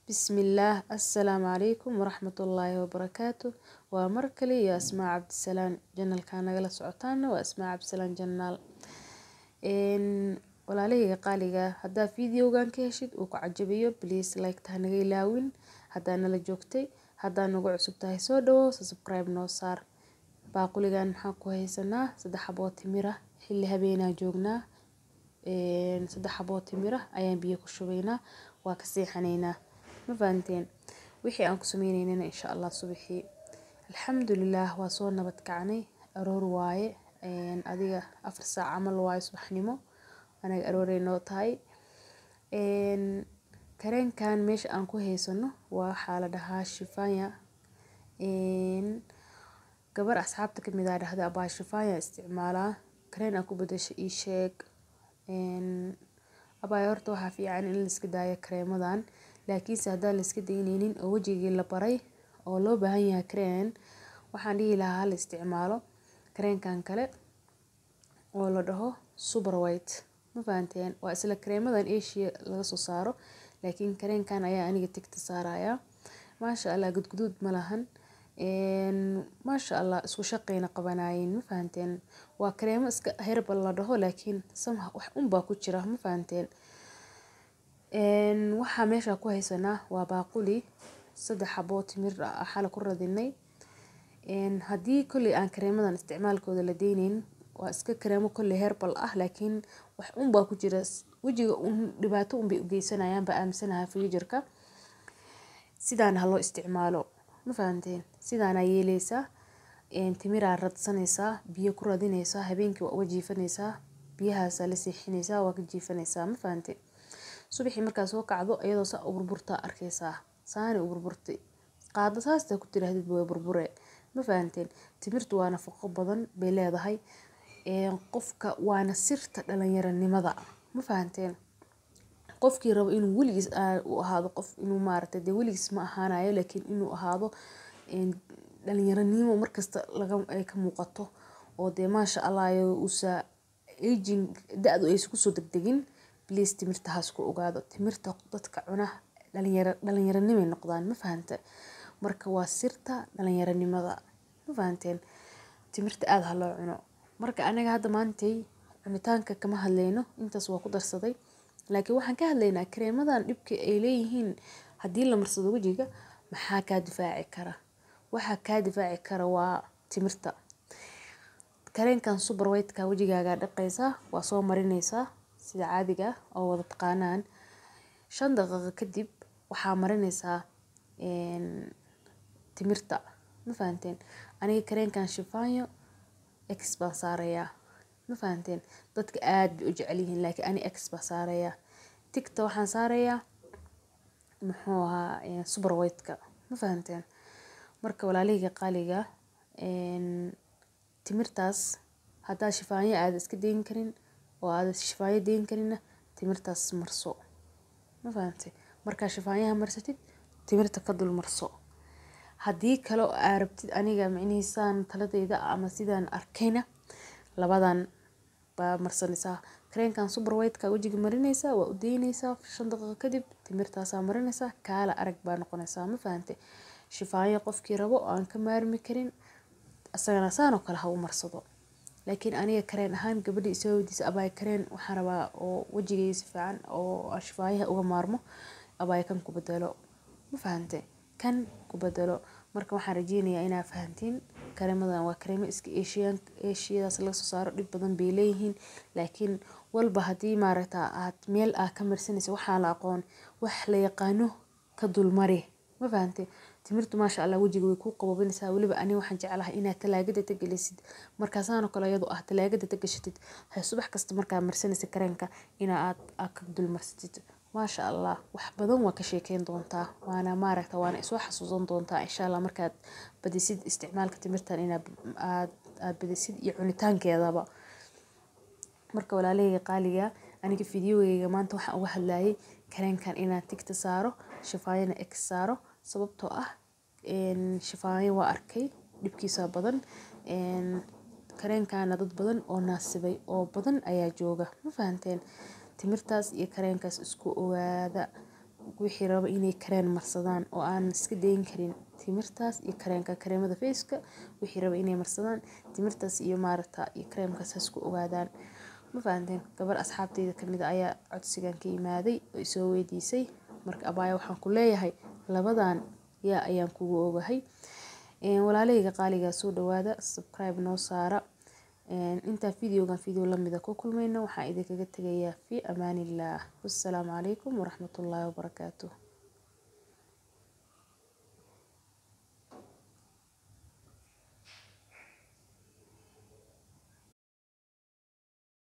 Bismillaah, assalaamu calaykum waraxmatullaahi wabarakaatu. Waa mar kale iyo Asmaa Cabdisalaan. Channelka nagala socotaana waa Asmaa Cabdisalaan Channel. Walaalahayga qaaliga, haddaa videogan ka heshid uu ku cajabiyo, please like ta naga ilaawin. Haddaa nala joogtay, haddaa nagu cusub tahay, soo dhawow, subscribe noo saar. Baaquligan maxaa ku haysanaa? Saddex xaboo timira. Xilli habeenaa joognaa. Saddex xaboo timira ayaan biyo ku shubaynaa, waa ka seexanaynaa. Ma fahanteen? Wixii aan ku sameynaynana insha Allah subaxii. Alxamdulilaah, waa soo nabad kacnay. Aroor waaye, adiga 4 saac camal waaye subaxnimo, anaga arooray noo tahay. Kareenkan meesha aan ku haysano waxaa la dhahaa Shifanya. Gabar asxaabta kamid ah dhahday, "Abaa, Shifanya isticmaalaa, kareen aan ku bedesho ii sheeg." Abaa, horta waxaa fiican in la iska daayo kareemadan, laakiinse haddaan la iska daynaynin oo wejigii la baray oo loo baahan yahay kareen, waxaan dhihi lahaa hala isticmaalo kareenkan kale oo la dhaho Super White. Ma fahanteen? Waa isla kareemadan Asia laga soo saaro, laakiin kareenkan ayaa aniga tigta saaraya. Maasha Allah, gudguduud ma lahan. Maasha Allah, isku shaqeyna qabanayeen. Ma fahanteen? Waa kareemo iska herbal la dhaho, laakiin somehow wax un baa ku jira. Ma fahanteen? Waxaa meesha ku haysanaa waa baaquli saddex xaboo timir ah xala ku radinay. Haddii kolley aan kareemadan isticmaalkooda la deyneyn, waa iska kareemo kolley herbal ah, laakiin wax un baa ku jira. Wejiga un dhibaato un bay u geysanayaan baa aaminsanahay future-ka. Sidaan ha loo isticmaalo. Ma fahanteen? Sidaana yeeleysaa: timiraa radsanaysaa, biyo ku radinaysaa, habeenkii waa uga jiifanaysaa, biyahaasaa la seexinaysaa, waa ka jiifanaysaa. Ma fahantay? Subaxii markaa soo kacdo, iyadoo saa u burburtaa arkaysaa. Saani u burburtay, qaado saasta ku tiraahdid way burbure. Ma fahanteen? Timirtu waa nafaqo badan bay leedahay qofka, waana sirta dhalinyaranimada. Ma fahanteen? Qofkii rabo inuu weligiis u ahaado qof, inuu maaragtay dee weligiis ma ahaanayo, laakiin inuu ahaado dhalinyaranimo markasta laga ay ka muuqato oo dee maasha Allah uusa aging, da-du aysan kusoo degdegin, please timirta haas ku ogaado. Timirta dadka cuna dhalinyaro dhalinyaranimay noqdaan. Ma fahante? Marka waa sirta dhalinyaranimada. Ma fahanteen? Timirta aada ha loo cuno. Marka anaga hadda maantay cunitaanka kama hadlayno, intaas waa ku darsaday, laakiin waxaan ka hadlaynaa kareemadan dhibka ay leeyihiin haddii la marsado wejiga. Maxaa kaa difaaci kara? Waxaa kaa difaaci kara waa timirta. Kareenkan Super White-ka wejigaagaa dhaqaysaa, waa soo marinaysaa sida caadiga ah oo wada taqaanaan. 5 daqiiqo kadib waxaa marinaysaa timirta. Ma fahanteen? Aniga kareenkan Shifanyo X baan saarayaa. Ma fahanteen? Dadka aad bay u jecel yihiin, laakiin ani X baan saarayaa. Tigta waxaan saarayaa, muxuu ahaa, Super White-ka. Ma fahanteen? Marka walaalahayga qaaliga, timirtaas haddaa Shifaanyo aada iska dayn karin oo aada Shifaanyo dayn karinna, timirtaas marso. Ma fahantay? Markaa Shifaanyaha marsatid, timirta ka dul marso. Haddii kale oo aa rabtid, aniga micnihiisaan taladeyda ama sidaan arkayna, labadan baa marsanaysaa. Kareenkan Super White-ka wejiga marinaysaa, waa u daynaysaa, 5 daqiiqo kadib timirtaasaa marinaysaa, kaala arag baa noqonaysaa. Ma fahantay? Shifaanyo qofkii rabo oo aan ka maarmi karin, asagana saan oo kale ha u marsado. Laakiin aniga kareen ahaan, gabadhii isoo weydiisay, "Abaay, kareen waxaan rabaa oo wejigayga si fiican oo aan shifaayaha uga maarmo." Abaay, kan ku bedelo. Ma fahantay? Kan ku bedelo. Marka waxaan rajeynayaa inaa fahantiin. Kareemadan waa kareemo iska Asian, Asiadaas laga soo saaro, dhib badan bay leeyihiin, laakiin walba haddii maaragta aad meel aa ka marsanaysa waxaan la aqoon, wax la yaqaano ka dulmari. Ma fahantay? Timirtu maasha Allah wejiga way kuu qaboobinaysaa. Weliba ani waxaan jeclahay inaad talaagada ta gelisid. Markaasaan oo kale iyadoo ah talaagada ta gashatid, subax kasta markaa marsanaysa kareenka ina aad ka dulmarsatid. Maasha Allah, wax badan waa ka sheekeyn doontaa, waana maaragta, waana isoo xasuusan doontaa insha Allah markaad badisid isticmaalka timirtan, inaad aad badisid iyo cunitaankeedaba. Marka walaalahayga qaaliga, aniga fiidiyowgayga maanta waxaan uga hadlayay kareenkan inaan tigta saaro, shifaayana X saaro, sababtoo ah shifaayo waa arkay dhibkiisa badan, kareenkana dad badan oo naasibay oo badan ayaa jooga. Ma fahanteen? Timirtaas iyo kareenkaas isku ogaada. Wixii raba inay kareen marsadaan oo aan iska dayn karin timirtaas iyo kareenka, kareemada faceka, wixii raba inay marsadaan timirtaas iyo maaragta iyo kareemkaas ha isku ogaadaan. Ma fahanteen? Gabar asxaabteyda kamid ah ayaa codsigan ka yimaaday oo isoo weydiisay. Marka abaayo waxaan ku leeyahay labadan yaa ayaan kugu ogahay. Walaalahayga qaaliga, soo dhawaada, subscribe noo saara. Intaa videogan video lamida ku kulmayno, waxaan idinkaga tegayaa fi amaanillaah. Wassalaamu calaykum waraxmatullaahi wabarakaatuh.